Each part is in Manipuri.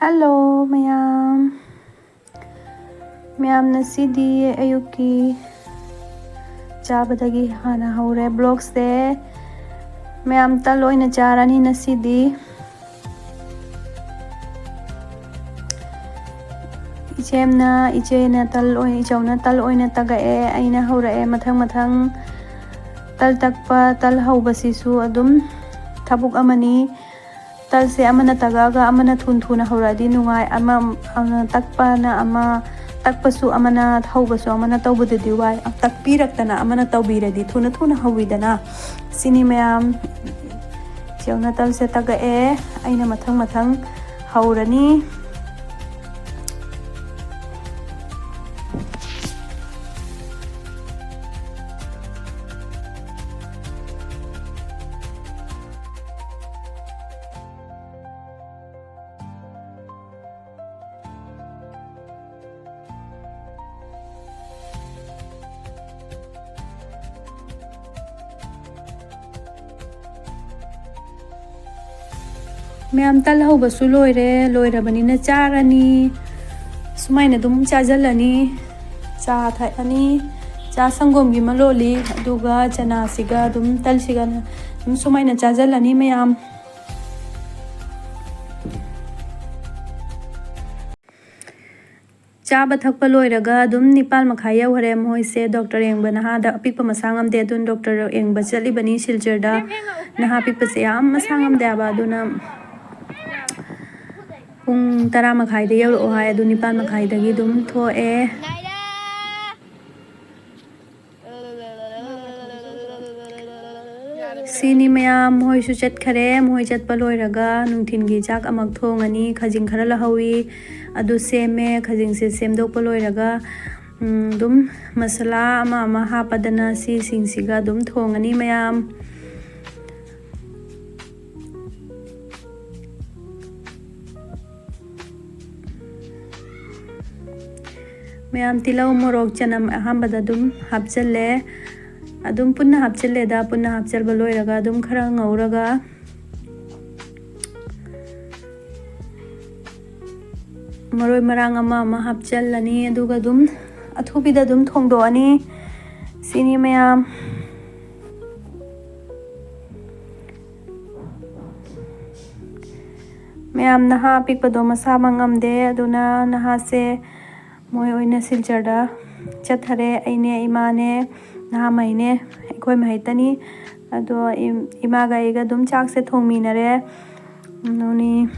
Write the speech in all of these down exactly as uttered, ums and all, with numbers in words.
ꯍꯜꯂꯣ ꯃꯌꯥꯝ꯫ ꯃꯌꯥꯝ, ꯉꯁꯤꯗꯤ ꯑꯌꯨꯛꯀꯤ ꯆꯥꯕꯗꯒꯤ ꯍꯥꯟꯅ ꯍꯧꯔꯦ ꯕ꯭ꯂꯣꯛꯁꯦ꯫ ꯃꯌꯥꯝ, ꯇꯜ ꯑꯣꯏꯅ ꯆꯥꯔꯅꯤ ꯉꯁꯤꯗꯤ꯫ ꯏꯆꯦꯝꯅ, ꯏꯆꯦꯅ ꯇꯜ ꯑꯣꯏ-, ꯏꯆꯧꯅ ꯇꯜ ꯑꯣꯏꯅ ꯇꯛꯑꯦ, ꯑꯩꯅ ꯍꯧꯔꯛꯑꯦ ꯃꯊꯪ ꯃꯊꯪ꯫ ꯇꯜ ꯇꯛꯄ, ꯇꯜ ꯍꯧꯕꯁꯤꯁꯨ ꯑꯗꯨꯝ ꯊꯕꯛ ꯑꯃꯅꯤ꯫ ꯇꯜꯁꯦ ꯑꯃꯅ ꯇꯛꯑꯒ ꯑꯃꯅ ꯊꯨꯅ ꯊꯨꯅ ꯍꯧꯔꯛꯑꯗꯤ ꯅꯨꯡꯉꯥꯏ, ꯑꯃ, ꯑꯃ ꯇꯛꯄꯅ ꯑꯃ, ꯇꯛꯄꯁꯨ ꯑꯃꯅ, ꯍꯧꯕꯁꯨ ꯑꯃꯅ ꯇꯧꯕꯗꯨꯗꯤ ꯋꯥꯏ꯫ ꯇꯛꯄꯤꯔꯛꯇꯅ ꯑꯃꯅ ꯇꯧꯕꯤꯔꯗꯤ ꯊꯨꯅ ꯊꯨꯅ ꯍꯧꯋꯤꯗꯅ꯫ ꯁꯤꯅꯤ ꯃꯌꯥꯝ, ꯏꯆꯦꯅ ꯇꯜꯁꯦ ꯇꯛꯑꯦ, ꯑꯩꯅ ꯃꯊꯪ ꯃꯊꯪ ꯍꯧꯔꯅꯤ꯫ ꯃꯌꯥꯝ, ꯇꯜ ꯍꯧꯕꯁꯨ ꯂꯣꯏꯔꯦ, ꯂꯣꯏꯔꯕꯅꯤꯅ ꯆꯥꯔꯅꯤ꯫ ꯁꯨꯃꯥꯏꯅ ꯑꯗꯨꯝ ꯆꯥꯁꯤꯜꯂꯅꯤ꯫ ꯆꯥ ꯊꯛꯑꯅꯤ, ꯆꯥ ꯁꯪꯒꯣꯝꯒꯤ ꯑꯃ ꯂꯣꯜꯂꯤ, ꯑꯗꯨꯒ ꯆꯅꯥꯁꯤꯒ ꯑꯗꯨꯝ ꯇꯜꯁꯤꯒ ꯑꯗꯨꯝ ꯁꯨꯃꯥꯏꯅ ꯆꯥꯁꯤꯜꯂꯅꯤ ꯃꯌꯥꯝ꯫ ꯆꯥꯕ ꯊꯛꯄ ꯂꯣꯏꯔꯒ ꯑꯗꯨꯝ ꯅꯤꯄꯥꯜ ꯃꯈꯥꯏ ꯌꯧꯈꯔꯦ꯫ ꯃꯣꯏꯁꯦ ꯗꯣꯛꯇꯔ ꯌꯦꯡꯕ, ꯅꯍꯥꯗ ꯑꯄꯤꯛꯄ ꯃꯁꯥ ꯉꯝꯗꯦ, ꯑꯗꯨꯅ ꯗꯣꯛꯇꯔ ꯌꯦꯡꯕ ꯆꯠꯂꯤꯕꯅꯤ ꯁꯤꯜꯆꯔꯗ꯫ ꯅꯍꯥ ꯑꯄꯤꯛꯄꯁꯦ ꯌꯥꯝ ꯃꯁꯥ ꯉꯝꯗꯦ ꯍꯥꯏꯕ, ꯑꯗꯨꯅ ꯄꯨꯡ ꯇꯔꯥ ꯃꯈꯥꯏꯗ ꯌꯧꯔꯛꯑꯣ ꯍꯥꯏ, ꯑꯗꯨ ꯅꯤꯄꯥꯜ ꯃꯈꯥꯏꯗꯒꯤ ꯑꯗꯨꯝ ꯊꯣꯛꯑꯦ꯫ ꯁꯤꯅꯤ ꯃꯌꯥꯝ, ꯃꯣꯏꯁꯨ ꯆꯠꯈꯔꯦ꯫ ꯃꯣꯏ ꯆꯠꯄ ꯂꯣꯏꯔꯒ ꯅꯨꯡꯊꯤꯜꯒꯤ ꯆꯥꯛ ꯑꯃꯨꯛ ꯊꯣꯡꯉꯅꯤ꯫ ꯈꯖꯤꯡ ꯈꯔ ꯂꯧꯍꯧꯋꯤ, ꯑꯗꯨ ꯁꯦꯝꯃꯦ꯫ ꯈꯖꯤꯡꯁꯦ ꯁꯦꯝꯗꯣꯛꯄ ꯂꯣꯏꯔꯒ, ꯎꯝ, ꯑꯗꯨꯝ ꯃꯁꯥꯂꯥ ꯑꯃ ꯑꯃ ꯍꯥꯞꯄꯗꯅ ꯁꯤꯁꯤꯡꯁꯤꯒ ꯑꯗꯨꯝ ꯊꯣꯡꯉꯅꯤ ꯃꯌꯥꯝ꯫ ꯃꯌꯥꯝ, ꯇꯤꯜꯍꯧ, ꯃꯣꯔꯣꯛ, ꯆꯅꯝ ꯑꯍꯥꯟꯕꯗ ꯑꯗꯨꯝ ꯍꯥꯞꯆꯜꯂꯦ꯫ ꯑꯗꯨꯝ ꯄꯨꯟꯅ ꯍꯥꯞꯆꯜꯂꯦꯗ꯫ ꯄꯨꯟꯅ ꯍꯥꯞꯆꯜꯕ ꯂꯣꯏꯔꯒ ꯑꯗꯨꯝ ꯈꯔ ꯉꯧꯔꯒ, ꯃꯔꯣꯏ ꯃꯔꯥꯡ ꯑꯃ ꯑꯃ ꯍꯥꯞꯆꯤꯜꯂꯅꯤ, ꯑꯗꯨꯒ ꯑꯗꯨꯝ ꯑꯊꯨꯕꯤꯗ ꯑꯗꯨꯝ ꯊꯣꯡꯗꯣꯛꯑꯅꯤ꯫ ꯁꯤꯅꯤ ꯃꯌꯥꯝ꯫ ꯃꯌꯥꯝ, ꯅꯍꯥ ꯑꯄꯤꯛꯄꯗꯣ ꯃꯁꯥ ꯃꯛ ꯉꯝꯗꯦ, ꯑꯗꯨꯅ ꯅꯍꯥꯁꯦ ꯃꯣꯏ ꯑꯣꯏꯅ ꯁꯤꯜꯆꯔꯗ ꯆꯠꯈꯔꯦ꯫ ꯑꯩꯅꯦ, ꯏꯃꯥꯅꯦ, ꯅꯍꯥꯃꯍꯤꯅꯦ, ꯑꯩꯈꯣꯏ ꯃꯍꯩꯇꯅꯤ꯫ ꯑꯗꯣ ꯏꯝ-, ꯏꯃꯥꯒ ꯑꯩꯒ ꯑꯗꯨꯝ ꯆꯥꯛꯁꯦ ꯊꯣꯡꯃꯤꯟꯅꯔꯦ꯫ ꯑꯗꯨꯅꯤ꯫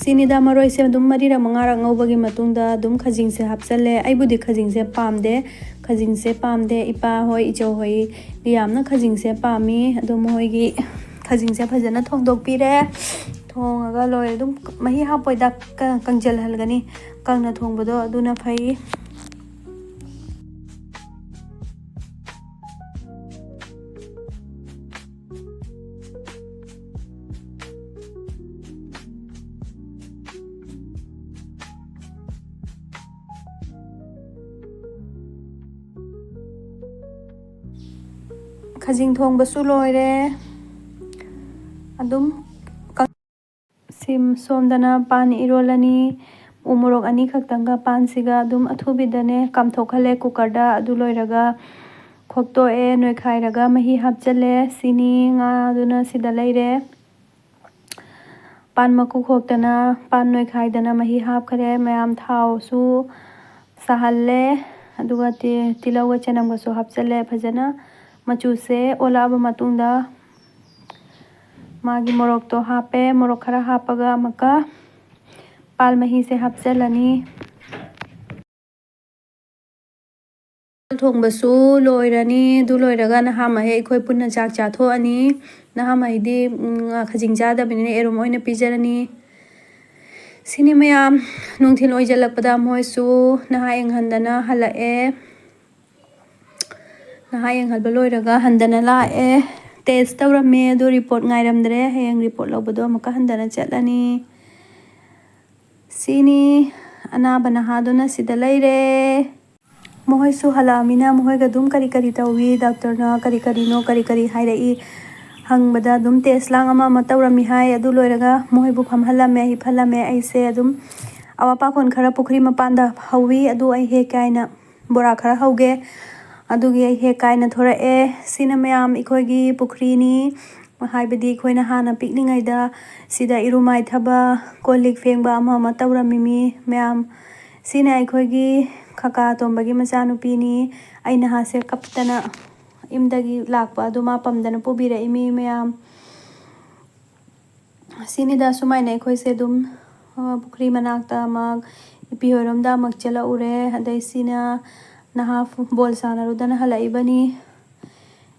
ꯁꯤꯅꯤꯗ, ꯃꯔꯣꯏꯁꯦ ꯑꯗꯨꯝ ꯃꯔꯤꯔꯛ ꯃꯉꯥꯔꯛ ꯉꯧꯕꯒꯤ ꯃꯇꯨꯡꯗ ꯑꯗꯨꯝ ꯈꯖꯤꯡꯁꯦ ꯍꯥꯞꯆꯜꯂꯦ꯫ ꯑꯩꯕꯨꯗꯤ ꯈꯖꯤꯡꯁꯦ ꯄꯥꯝꯗꯦ, ꯈꯖꯤꯡꯁꯦ ꯄꯥꯝꯗꯦ꯫ ꯏꯄꯥ ꯍꯣꯏ, ꯏꯆꯧ ꯍꯣꯏꯗꯤ ꯌꯥꯝꯅ ꯈꯖꯤꯡꯁꯦ ꯄꯥꯝꯃꯤ꯫ ꯑꯗꯣ ꯃꯈꯣꯏꯒꯤ ꯈꯖꯤꯡꯁꯦ ꯐꯖꯅ ꯊꯣꯡꯗꯣꯛꯄꯤꯔꯦ꯫ ꯊꯣꯡꯉꯒ ꯂꯣꯏꯔꯦ꯫ ꯑꯗꯨꯝ ꯃꯍꯤ ꯍꯥꯞꯄꯣꯏꯗ, ꯀ-, ꯀꯪꯖꯜꯍꯜꯒꯅꯤ꯫ ꯀꯪꯅ ꯊꯣꯡꯕꯗꯣ ꯑꯗꯨꯅ ꯐꯩ꯫ ꯈꯖꯤꯡ ꯊꯣꯡꯕꯁꯨ ꯂꯣꯏꯔꯦ꯫ ꯑꯗꯨꯝ ꯁꯤꯝ-, ꯁꯣꯝꯗꯅ ꯄꯥꯟ ꯏꯔꯣꯜꯂꯅꯤ꯫ ꯎ ꯃꯣꯔꯣꯛ ꯑꯅꯤꯈꯛꯇꯪꯒ ꯄꯥꯟꯁꯤꯒ ꯑꯗꯨꯝ ꯑꯊꯨꯕꯤꯗꯅꯦ ꯀꯥꯝꯊꯣꯛꯍꯜꯂꯦ ꯀꯨꯀꯔꯗ꯫ ꯑꯗꯨ ꯂꯣꯏꯔꯒ ꯈꯣꯛꯇꯣꯛꯑꯦ, ꯅꯣꯏꯈꯥꯏꯔꯒ ꯃꯍꯤ ꯍꯥꯞꯆꯜꯂꯦ꯫ ꯁꯤꯅꯤ, ꯉꯥꯗꯨꯅ ꯁꯤꯗ ꯂꯩꯔꯦ꯫ ꯄꯥꯟ ꯃꯀꯨ ꯈꯣꯛꯇꯅ, ꯄꯥꯟ ꯅꯣꯏꯈꯥꯏꯗꯅ ꯃꯍꯤ ꯍꯥꯞꯈ꯭ꯔꯦ꯫ ꯃꯌꯥꯝ, ꯊꯥꯎꯁꯨ ꯁꯥꯍꯜꯂꯦ, ꯑꯗꯨꯒ ꯇꯤ-, ꯇꯤꯜꯍꯧꯒ ꯆꯅꯝꯒꯁꯨ ꯍꯥꯞꯆꯜꯂꯦ꯫ ꯐꯖꯅ ꯃꯆꯨꯁꯦ ꯑꯣꯜꯂꯛꯑꯕ ꯃꯇꯨꯡꯗ, ꯃꯥꯒꯤ ꯃꯣꯔꯣꯛꯇꯣ ꯍꯥꯞꯄꯦ꯫ ꯃꯣꯔꯣꯛ ꯈꯔ ꯍꯥꯞꯄꯒ ꯑꯃꯨꯛꯀ ꯄꯥꯜ ꯃꯍꯤꯁꯦ ꯍꯥꯞꯆꯜꯂꯅꯤ꯫ ꯊꯣꯡꯕꯁꯨ ꯂꯣꯏꯔꯅꯤ꯫ ꯑꯗꯨ ꯂꯣꯏꯔꯒ ꯅꯍꯥꯃꯍꯩ ꯑꯩꯈꯣꯏ ꯄꯨꯟꯅ ꯆꯥꯛ ꯆꯥꯊꯣꯛꯑꯅꯤ꯫ ꯅꯍꯥꯃꯍꯩꯗꯤ, ꯎꯝ, ꯈꯖꯤꯡ ꯆꯥꯗꯕꯅꯤꯅ ꯌꯦꯔꯨꯝ ꯑꯣꯏꯅ ꯄꯤꯖꯔꯅꯤ꯫ ꯁꯤꯅꯤ ꯃꯌꯥꯝ, ꯅꯨꯡꯊꯤꯜ ꯑꯣꯏꯖꯜꯂꯛꯄꯗ ꯃꯣꯏꯁꯨ ꯅꯍꯥ ꯌꯦꯡꯍꯟꯗꯅ ꯍꯜꯂꯛꯑꯦ꯫ ꯅꯍꯥ ꯌꯦꯡꯍꯟꯕ ꯂꯣꯏꯔꯒ ꯍꯟꯗꯅ ꯂꯥꯛꯑꯦ꯫ ꯇꯦꯁ ꯇꯧꯔꯝꯃꯦ, ꯑꯗꯨ ꯔꯤꯄꯣꯔꯠ ꯉꯥꯏꯔꯝꯗ꯭ꯔꯦ꯫ ꯍꯌꯦꯡ ꯔꯤꯄꯣꯔꯠ ꯂꯧꯕꯗꯣ ꯑꯃꯨꯛꯀ ꯍꯟꯗꯅ ꯆꯠꯂꯅꯤ꯫ ꯁꯤꯅꯤ, ꯑꯅꯥꯕ ꯅꯍꯥꯗꯨꯅ ꯁꯤꯗ ꯂꯩꯔꯦ꯫ ꯃꯈꯣꯏꯁꯨ ꯍꯜꯂꯛꯑꯃꯤꯅ ꯃꯈꯣꯏꯒ ꯑꯗꯨꯝ ꯀꯔꯤ ꯀꯔꯤ ꯇꯧꯏ, ꯗꯥꯛꯇꯔꯅ ꯀꯔꯤ ꯀꯔꯤꯅꯣ, ꯀꯔꯤ ꯀꯔꯤ ꯍꯥꯏꯔꯛꯏ ꯍꯪꯕꯗ ꯑꯗꯨꯝ ꯇꯦꯁ ꯂꯥꯡ ꯑꯃ ꯑꯃ ꯇꯧꯔꯝꯃꯤ ꯍꯥꯏ꯫ ꯑꯗꯨ ꯂꯣꯏꯔꯒ ꯃꯈꯣꯏꯕꯨ ꯐꯝꯍꯜꯂꯝꯃꯦ, ꯍꯤꯞꯍꯜꯂꯝꯃꯦ꯫ ꯑꯩꯁꯦ ꯑꯗꯨꯝ ꯑꯋꯥ ꯄꯥꯈꯣꯟ ꯈꯔ ꯄꯨꯈ꯭ꯔꯤ ꯃꯄꯥꯟꯗ ꯍꯧꯋꯤ, ꯑꯗꯨ ꯑꯩ ꯍꯦꯛꯀꯦ ꯍꯥꯏꯅ ꯕꯣꯔꯥ ꯈꯔ ꯍꯧꯒꯦ꯫ ꯑꯗꯨꯒꯤ ꯑꯩ ꯍꯦꯛ ꯀꯥꯏꯅ ꯊꯣꯔꯛꯑꯦ꯫ ꯁꯤꯅ ꯃꯌꯥꯝ ꯑꯩꯈꯣꯏꯒꯤ ꯄꯨꯈ꯭ꯔꯤꯅꯤ, ꯍꯥꯏꯕꯗꯤ ꯑꯩꯈꯣꯏꯅ ꯍꯥꯟꯅ ꯄꯤꯛꯂꯤꯉꯩꯗ ꯁꯤꯗ ꯏꯔꯨ ꯃꯥꯏꯊꯕ, ꯀꯣꯜ ꯂꯤꯛ ꯐꯦꯡꯕ ꯑꯃ ꯑꯃ ꯇꯧꯔꯝꯃꯤꯃꯤ ꯃꯌꯥꯝ꯫ ꯁꯤꯅ ꯑꯩꯈꯣꯏꯒꯤ ꯀꯀꯥ ꯑꯇꯣꯝꯕꯒꯤ ꯃꯆꯥꯅꯨꯄꯤꯅꯤ꯫ ꯑꯩ ꯅꯍꯥꯁꯦ ꯀꯞꯇꯅ ꯌꯨꯝꯗꯒꯤ ꯂꯥꯛꯄ ꯑꯗꯨ ꯃꯥ ꯄꯝꯗꯅ ꯄꯨꯕꯤꯔꯛꯏꯃꯤ ꯃꯌꯥꯝ꯫ ꯁꯤꯅꯤꯗ ꯁꯨꯃꯥꯏꯅ ꯑꯩꯈꯣꯏꯁꯦ ꯑꯗꯨꯝ, ꯑ, ꯄꯨꯈ꯭ꯔꯤ ꯃꯅꯥꯛꯇ ꯑꯃꯨꯛ ꯏꯄꯤ ꯍꯣꯏꯔꯣꯝꯗ ꯑꯃꯨꯛ ꯆꯦꯜꯂꯛꯎꯔꯦ꯫ ꯑꯗꯩ ꯁꯤꯅ ꯅꯍꯥ ꯐꯨ-, ꯕꯣꯜ ꯁꯥꯟꯅꯔꯨꯗꯅ ꯍꯜꯂꯛꯏꯕꯅꯤ꯫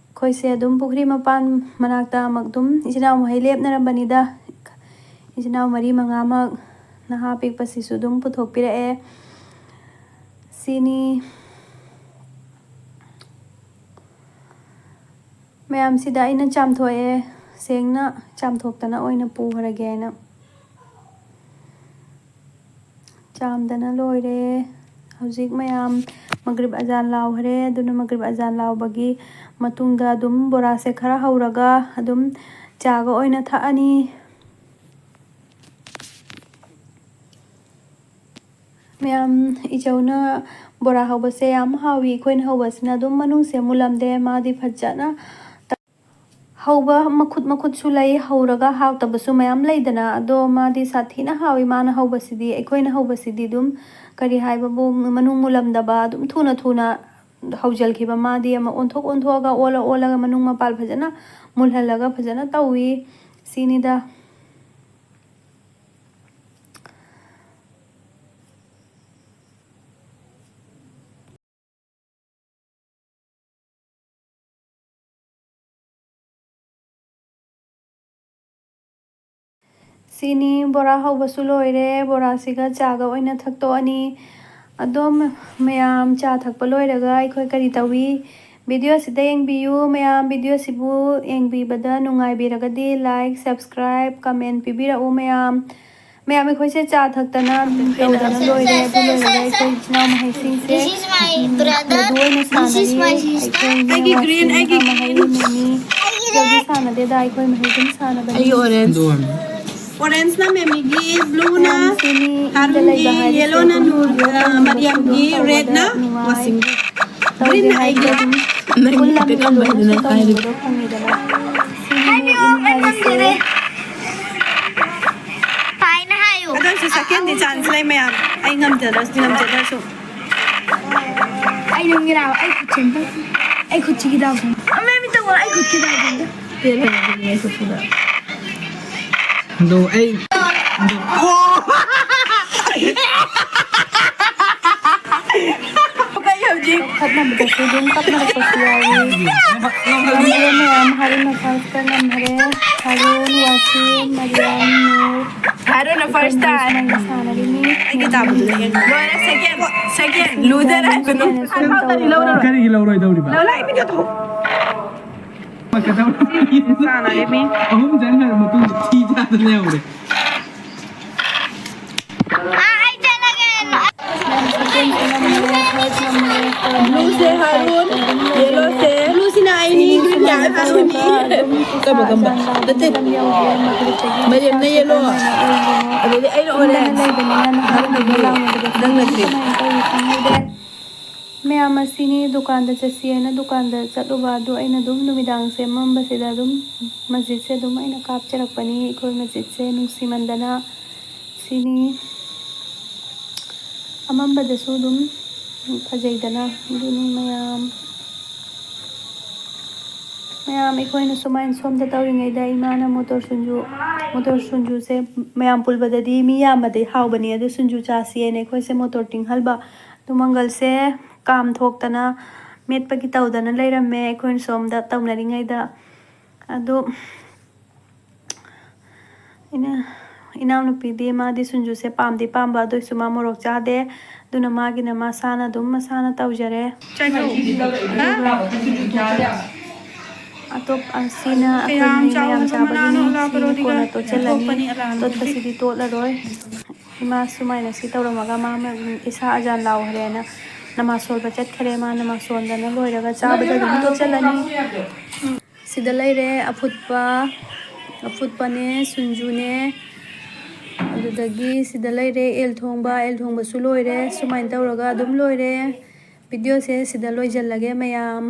ꯑꯩꯈꯣꯏꯁꯦ ꯑꯗꯨꯝ ꯄꯨꯈ꯭ꯔꯤ ꯃꯄꯥꯟ ꯃꯅꯥꯛꯇ ꯑꯃꯨꯛ ꯑꯗꯨꯝ ꯏꯆꯤꯟ ꯏꯅꯥꯎ ꯃꯈꯩ ꯂꯦꯞꯅꯔꯝꯕꯅꯤꯗ꯫ ꯏꯆꯤꯟ ꯏꯅꯥꯎ ꯃꯔꯤ ꯃꯉꯥꯃꯛ ꯅꯍꯥ ꯑꯄꯤꯛꯄꯁꯤꯁꯨ ꯑꯗꯨꯝ ꯄꯨꯊꯣꯛꯄꯤꯔꯛꯑꯦ꯫ ꯁꯤꯅꯤ꯫ ꯃꯌꯥꯝꯁꯤꯗ ꯑꯩꯅ ꯆꯥꯝꯊꯣꯛꯑꯦ, ꯁꯦꯡꯅ ꯆꯥꯝꯊꯣꯛꯇꯅ ꯑꯣꯏꯅ ꯄꯨꯈ꯭ꯔꯒꯦ ꯍꯥꯏꯅ꯫ ꯆꯥꯝꯗꯅ ꯂꯣꯏꯔꯦ꯫ ꯍꯧꯖꯤꯛ ꯃꯌꯥꯝ ꯃꯒ꯭ꯔꯤꯕ ꯑꯖꯥꯟ ꯂꯥꯎꯈ꯭ꯔꯦ꯫ ꯑꯗꯨꯅ ꯃꯒ꯭ꯔꯤꯕ ꯑꯖꯥꯟ ꯂꯥꯎꯕꯒꯤ ꯃꯇꯨꯡꯗ ꯑꯗꯨꯝ ꯕꯣꯔꯥꯁꯦ ꯈꯔ ꯍꯧꯔꯒ ꯑꯗꯨꯝ ꯆꯥꯒ ꯑꯣꯏꯅ ꯊꯛꯑꯅꯤ꯫ ꯃꯌꯥꯝ, ꯏꯆꯧꯅ ꯕꯣꯔꯥ ꯍꯧꯕꯁꯦ ꯌꯥꯝ ꯍꯥꯎꯏ꯫ ꯑꯩꯈꯣꯏꯅ ꯍꯧꯕꯁꯤꯅ ꯑꯗꯨꯝ ꯃꯅꯨꯡꯁꯦ ꯃꯨꯜꯂꯝꯗꯦ꯫ ꯃꯥꯗꯤ ꯐꯖꯅ ꯍꯧꯕ ꯃꯈꯨꯠ ꯃꯈꯨꯠꯁꯨ ꯂꯩ, ꯍꯧꯔꯒ ꯍꯥꯎꯇꯕꯁꯨ ꯃꯌꯥꯝ ꯂꯩꯗꯅ꯫ ꯑꯗꯣ ꯃꯥꯗꯤ ꯁꯥꯊꯤꯅ ꯍꯥꯎꯏ꯫ ꯃꯥꯅ ꯍꯧꯕꯁꯤꯗꯤ, ꯑꯩꯈꯣꯏꯅ ꯍꯧꯕꯁꯤꯗꯤ ꯑꯗꯨꯝ ꯀꯔꯤ ꯍꯥꯏꯕꯕꯨ, ꯃꯅꯨꯡ ꯃꯨꯜꯂꯝꯗꯕ, ꯑꯗꯨꯝ ꯊꯨꯅ ꯊꯨꯅ ꯍꯧꯖꯤꯟꯈꯤꯕ꯫ ꯃꯥꯗꯤ ꯑꯃ ꯑꯣꯟꯊꯣꯛ ꯑꯣꯟꯊꯣꯛꯑꯒ, ꯑꯣꯜꯂ ꯑꯣꯜꯂꯒ ꯃꯅꯨꯡ ꯃꯄꯥꯜ ꯐꯖꯅ ꯃꯨꯜꯍꯜꯂꯒ ꯐꯖꯅ ꯇꯧꯏ꯫ ꯁꯤꯅꯤꯗ꯫ ꯁꯤꯅꯤ, ꯕꯣꯔꯥ ꯍꯧꯕꯁꯨ ꯂꯣꯏꯔꯦ꯫ ꯕꯣꯔꯥꯁꯤꯒ ꯆꯥꯒ ꯑꯣꯏꯅ ꯊꯛꯇꯣꯛꯑꯅꯤ꯫ ꯑꯗꯣ ꯃ-, ꯃꯌꯥꯝ ꯆꯥ ꯊꯛꯄ ꯂꯣꯏꯔꯒ ꯑꯩꯈꯣꯏ ꯀꯔꯤ ꯇꯧꯏ? ꯚꯤꯗꯤꯑꯣꯁꯤꯗ ꯌꯦꯡꯕꯤꯌꯨ ꯃꯌꯥꯝ꯫ ꯚꯤꯗꯤꯑꯣꯁꯤꯕꯨ ꯌꯦꯡꯕꯤꯕꯗ ꯅꯨꯡꯉꯥꯏꯕꯤꯔꯒꯗꯤ like, subscribe, comment ꯄꯤꯕꯤꯔꯛꯎ ꯃꯌꯥꯝ꯫ ꯃꯌꯥꯝ, ꯑꯩꯈꯣꯏꯁꯦ ꯆꯥ ꯊꯛꯇꯅ ꯇꯧꯗꯅ ꯂꯣꯏꯔꯦ꯫ ꯑꯗꯨ ꯂꯣꯏꯔꯒ ꯑꯩꯈꯣꯏ ꯏꯆꯤꯟ ꯏꯅꯥꯎ ꯃꯍꯩꯁꯤꯡꯁꯦ, ꯎꯝ, ꯂꯨꯗꯣ ꯑꯣꯏꯅ ꯁꯥꯟꯅꯔꯤ꯫ ꯑꯩꯈꯣꯏꯅꯦ ꯑꯩꯒꯤ green, ꯋꯥꯁꯤꯡ, ꯑꯩꯒꯤ ꯃꯍꯩ ꯃꯤꯃꯤ꯫ ꯌꯧꯗꯤ ꯁꯥꯟꯅꯗꯦꯗ, ꯑꯩꯈꯣꯏ ꯃꯍꯩ ꯑꯗꯨꯝ ꯁꯥꯟꯅꯕꯅꯤ꯫ ꯑꯩꯒꯤ orange꯫ ꯑꯗꯨ ꯑꯣꯏꯔꯝꯅꯤ꯫ Orange ꯅ ꯃꯦꯃꯤꯒꯤ, blue ꯅ ꯃꯌꯥꯝꯁꯤꯅꯤ ꯌꯨꯝꯗ ꯍꯥꯔꯨꯟꯒꯤ, ꯂꯩꯕ ꯍꯥꯏꯕꯁꯦ yellow ꯅ ꯑꯗꯨꯝ ꯅꯨꯔ-, ꯌꯨꯝꯗ ꯑ, ꯂꯩꯕ ꯃꯔꯤꯌꯝꯒꯤ, ꯁꯨꯝ red ꯅ ꯇꯧꯕꯗ ꯅꯨꯡꯉꯥꯏ꯫ ꯋꯥꯁꯤꯡꯒꯤ꯫ Green ꯇꯧꯗꯦ ꯅ ꯍꯥꯏꯕꯗꯤ ꯑꯩꯒꯤ꯫ ꯑꯗꯨꯝ ꯅꯪꯒꯤ ꯄꯨꯜꯂꯝꯅꯤꯅ ꯄꯤꯛꯑꯝꯕ ꯂꯣꯏꯅꯁꯨ ꯍꯥꯏꯗꯨꯅ ꯍꯥꯏꯔꯤꯕ꯫ ꯇꯧꯅꯤꯡꯕꯗꯣ ꯐꯪꯉꯤꯗꯅ꯫ ꯁꯤꯅꯤ ꯍꯥꯏꯕꯤꯌꯨ, ꯑꯩ ꯏꯟꯍꯥꯏꯁꯦ꯫ ꯉꯝꯖꯔꯦ꯫ ꯐꯥꯏꯅ ꯍꯥꯏꯌꯨ꯫ ꯑꯗꯨ ꯑꯣꯏꯔꯁꯨ second ꯗꯤ chance ꯂꯩ ꯃꯌꯥꯝ꯫ ꯑꯩ ꯉꯝꯖꯗ꯭ꯔꯁꯨ, ꯉꯝꯖꯗ꯭ꯔꯁꯨ꯫ ꯑꯩ ꯅꯪꯒꯤ ꯂꯥꯎ, ꯑꯩ ꯈꯨꯠꯁꯦ ꯑꯝꯇ, ꯑꯩ ꯈꯨꯠꯁꯤꯒꯤ ꯗꯥꯎꯁꯦ꯫ ꯑꯃ ꯃꯤꯠꯇ ꯎꯔꯣ, ꯑꯩ ꯈꯨꯠꯀꯤ ꯗꯥꯎꯁꯦ ꯑꯝꯇ꯫ ꯄꯦꯜꯂꯦ, ꯄꯦꯜꯂꯦ, ꯄꯦꯜꯂꯦ, ꯈꯨꯠꯁꯤꯗ꯫ ꯑꯗꯣ ꯑꯩ, ꯑꯣ! ꯀꯩ ꯍꯧꯖꯤꯛ? ꯀꯞꯅꯕꯗꯁꯨ ꯑꯗꯨꯝ ꯀꯞꯅꯔꯛꯄꯁꯨ ꯌꯥꯎꯏ꯫ ꯉꯝꯍꯧꯔꯦ ꯃꯌꯥꯝ, ꯍꯥꯔꯨꯟꯅ first ꯇ ꯉꯝꯍꯧꯔꯦ꯫ ꯍꯥꯔꯨꯟ, ꯋꯥꯁꯤꯝ, ꯃꯔꯤꯌꯝ, ꯅꯨꯔ꯫ ꯍꯥꯔꯨꯟꯅ first ꯑꯩꯈꯣꯏ ꯇꯥꯏ꯫ ꯁꯨꯃꯥꯏꯅ ꯁꯥꯟꯅꯔꯤꯅꯤ꯫ ꯑꯩꯒꯤ ꯇꯥꯕꯗꯨꯅ ꯍꯦꯟꯅ꯫ ꯂꯣꯏꯔꯦ, second, second, loser ꯍꯥꯏꯕꯅꯤ꯫ ꯁꯨꯃꯥꯏꯅ ꯁꯨꯝ ꯇꯧꯔꯒ ꯀꯔꯤꯒꯤ ꯂꯧꯔꯣꯏꯗꯧꯔꯤꯕ? ꯂꯧꯔꯣꯏ, video ꯊꯣꯛ꯫ ꯀꯩꯗꯧꯔꯒꯦ? ꯁꯥꯟꯅꯔꯤꯃꯤ꯫ ꯑꯍꯨꯝ ꯆꯪꯈ꯭ꯔ ꯃꯇꯨꯡꯗ ꯊꯤ ꯆꯥꯗꯅ ꯂꯩꯍꯧꯔꯦ꯫ ꯑꯥ, ꯑꯩ ꯆꯠꯂꯒꯦ꯫ Blue ꯁꯦ ꯍꯥꯔꯨꯟ, yellow ꯁꯦ꯫ Blue ꯁꯤꯅ ꯑꯩꯅꯤ, green ꯁꯤꯅ ꯍꯥꯔꯨꯟꯅꯤ꯫ ꯀꯝꯕ, ꯀꯝꯕ? ꯅꯠꯇꯦ꯫ ꯃꯔꯤꯌꯝꯅ yellow꯫ ꯑꯗꯩꯗꯤ ꯑꯩꯅ orange꯫ ꯅꯪꯅ green꯫ ꯃꯌꯥꯝ ꯑꯁꯤꯅꯤ ꯗꯨꯀꯥꯟꯗ ꯆꯠꯁꯤ ꯍꯥꯏꯅ ꯗꯨꯀꯥꯟꯗ ꯆꯠꯂꯨꯕ ꯑꯗꯨ ꯑꯩꯅ ꯑꯗꯨꯝ ꯅꯨꯃꯤꯗꯥꯡꯁꯦ ꯃꯝꯕꯁꯤꯗ ꯑꯗꯨꯝ ꯃꯁꯖꯤꯠꯁꯦ ꯑꯗꯨꯝ ꯑꯩꯅ ꯀꯥꯞꯆꯔꯛꯄꯅꯤ꯫ ꯑꯩꯈꯣꯏ ꯃꯁꯖꯤꯠꯁꯦ ꯅꯨꯡꯁꯤꯃꯟꯗꯅ ꯁꯤꯅꯤ꯫ ꯑꯃꯝꯕꯗꯁꯨ ꯑꯗꯨꯝ ꯐꯖꯩꯗꯅ꯫ ꯑꯗꯨꯅꯤ ꯃꯌꯥꯝ꯫ ꯃꯌꯥꯝ ꯑꯩꯈꯣꯏꯅ ꯁꯨꯃꯥꯏꯅ ꯁꯣꯝꯗ ꯇꯧꯔꯤꯉꯩꯗ ꯏꯃꯥꯅ ꯃꯣꯇꯣꯔ ꯁꯨꯟꯖꯨ, ꯃꯣꯇꯣꯔ ꯁꯨꯟꯖꯨꯁꯦ ꯃꯌꯥꯝ ꯄꯨꯜꯕꯗꯗꯤ ꯃꯤ ꯌꯥꯝꯕꯗꯤ ꯍꯥꯎꯕꯅꯤ꯫ ꯑꯗꯨ ꯁꯨꯟꯖꯨ ꯆꯥꯁꯤ ꯍꯥꯏꯅ ꯑꯩꯈꯣꯏꯁꯦ ꯃꯣꯇꯣꯔ ꯇꯤꯡꯍꯜꯕ꯫ ꯑꯗꯨ ꯃꯪꯒꯜꯁꯦ ꯀꯥꯝꯊꯣꯛꯇꯅ ꯃꯦꯠꯄꯒꯤ ꯇꯧꯗꯅ ꯂꯩꯔꯝꯃꯦ ꯑꯩꯈꯣꯏꯅ ꯁꯣꯝꯗ ꯇꯧꯅꯔꯤꯉꯩꯗ꯫ ꯑꯗꯨ ꯑꯩꯅ ꯏꯅꯥꯎꯅꯨꯄꯤꯗꯤ, ꯃꯥꯗꯤ ꯁꯤꯡꯖꯨꯁꯦ ꯄꯥꯝꯗꯤ ꯄꯥꯝꯕ, ꯑꯗꯨꯏꯁꯨ ꯃꯥ ꯃꯣꯔꯣꯛ ꯆꯥꯗꯦ꯫ ꯑꯗꯨꯅ ꯃꯥꯒꯤꯅ ꯃꯁꯥꯅ ꯑꯗꯨꯝ ꯃꯁꯥꯅ ꯇꯧꯖꯔꯦ꯫ ꯑꯗꯨꯒ ꯑꯇꯣꯞ-, ꯑꯁꯤꯅ ꯑꯩꯈꯣꯏ ꯃꯤ ꯃꯌꯥꯝ ꯆꯥꯕꯒꯤꯅꯤ꯫ ꯁꯤ ꯀꯣꯟꯅ ꯇꯣꯠꯁꯤꯜꯂꯅꯤ꯫ ꯇꯣꯠꯄꯁꯤꯗꯤ ꯇꯣꯠꯂꯔꯣꯏ꯫ ꯏꯃꯥ ꯁꯨꯃꯥꯏꯅ ꯁꯤ ꯇꯧꯔꯝꯃꯒ ꯃꯥ ꯃ-, ꯏꯁꯥ ꯑꯖꯥꯟ ꯂꯥꯎꯈ꯭ꯔꯦꯅ ꯅꯃꯥꯖ ꯁꯣꯟꯕ ꯆꯠꯈ꯭ꯔꯦ꯫ ꯃꯥ ꯅꯃꯥꯖ ꯁꯣꯟꯗꯅ ꯂꯣꯏꯔꯒ ꯆꯥꯕꯗ ꯑꯗꯨꯝ ꯇꯣꯠꯁꯤꯜꯂꯅꯤ꯫ ꯁꯤꯗ ꯂꯩꯔꯦ ꯑꯐꯨꯠꯄ, ꯑꯐꯨꯠꯄꯅꯦ, ꯁꯤꯡꯖꯨꯅꯦ, ꯑꯗꯨꯗꯒꯤ ꯁꯤꯗ ꯂꯩꯔꯦ ꯑꯦꯜ ꯊꯣꯡꯕ, ꯑꯦꯜ ꯊꯣꯡꯕꯁꯨ ꯂꯣꯏꯔꯦ꯫ ꯁꯨꯃꯥꯏꯅ ꯇꯧꯔꯒ ꯑꯗꯨꯝ ꯂꯣꯏꯔꯦ꯫ ꯚꯤꯗꯤꯑꯣꯁꯦ ꯁꯤꯗ ꯂꯣꯏꯁꯤꯜꯂꯒꯦ ꯃꯌꯥꯝ꯫